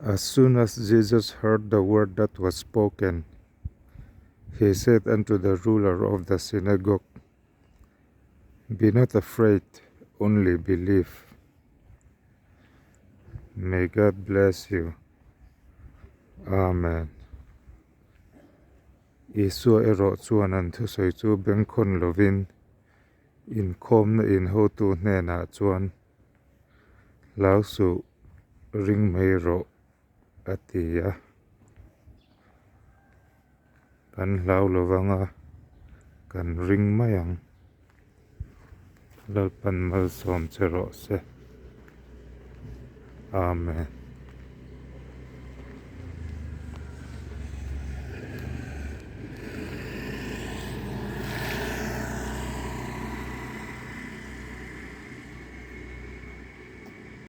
As soon as Jesus heard the word that was spoken, he said unto the ruler of the synagogue, Be not afraid, only believe. May God bless you. Amen. Isua erawh chuan an thusawi chu bengkhawn lovin inkhawmna in hotu hnenah chuan Hlau suh, ring mai rawh, a ti a. Kan hlau lo vang a, kan ring mai ang. Lalpan malsawm che rawh se. Amen.